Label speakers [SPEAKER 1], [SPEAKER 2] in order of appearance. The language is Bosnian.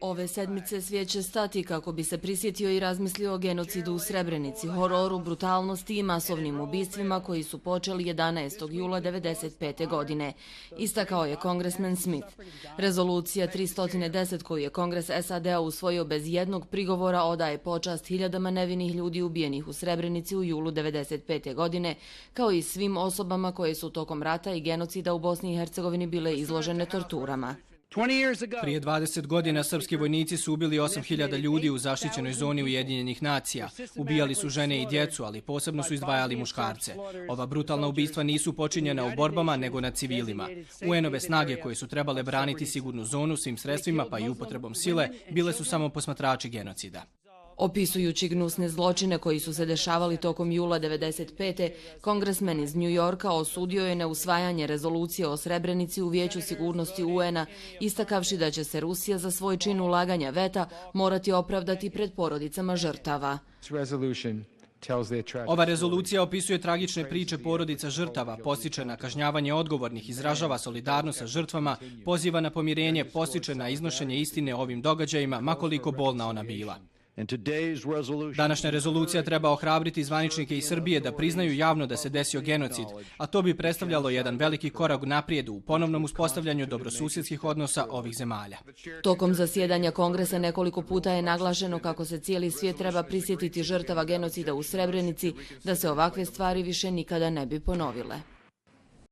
[SPEAKER 1] Ove sedmice svijet će stati kako bi se prisjetio i razmislio o genocidu u Srebrenici, hororu, brutalnosti i masovnim ubistvima koji su počeli 11. jula 1995. godine, istakao je kongresmen Smith. Rezolucija 310 koju je Kongres SAD-a usvojio bez jednog prigovora odaje počast hiljadama nevinih ljudi ubijenih u Srebrenici u julu 1995. godine, kao i svim osobama koje su tokom rata i genocida u Bosni i Hercegovini bile izložene torturama.
[SPEAKER 2] Prije 20 godina srpski vojnici su ubili 8.000 ljudi u zaštićenoj zoni Ujedinjenih nacija. Ubijali su žene i djecu, ali posebno su izdvajali muškarce. Ova brutalna ubistva nisu počinjena u borbama, nego na civilima. UN-ove snage koje su trebale braniti sigurnu zonu svim sredstvima, pa i upotrebom sile, bile su samo posmatrači genocida.
[SPEAKER 1] Opisujući gnusne zločine koji su se dešavali tokom jula 1995. kongresmen iz New Yorka osudio je neusvajanje rezolucije o Srebrenici u Vijeću sigurnosti UN-a, istakavši da će se Rusija za svoj čin ulaganja veta morati opravdati pred porodicama žrtava.
[SPEAKER 2] Ova rezolucija opisuje tragične priče porodica žrtava, podstiče na kažnjavanje odgovornih, izražava solidarnost sa žrtvama, poziva na pomirenje, podstiče na iznošenje istine o ovim događajima, ma koliko bolna ona bila. Današnja rezolucija treba ohrabriti zvaničnike iz Srbije da priznaju javno da se desio genocid, a to bi predstavljalo jedan veliki korak naprijed u ponovnom uspostavljanju dobrosusjedskih odnosa ovih zemalja.
[SPEAKER 1] Tokom zasjedanja Kongresa nekoliko puta je naglašeno kako se cijeli svijet treba prisjetiti žrtava genocida u Srebrenici, da se ovakve stvari više nikada ne bi ponovile.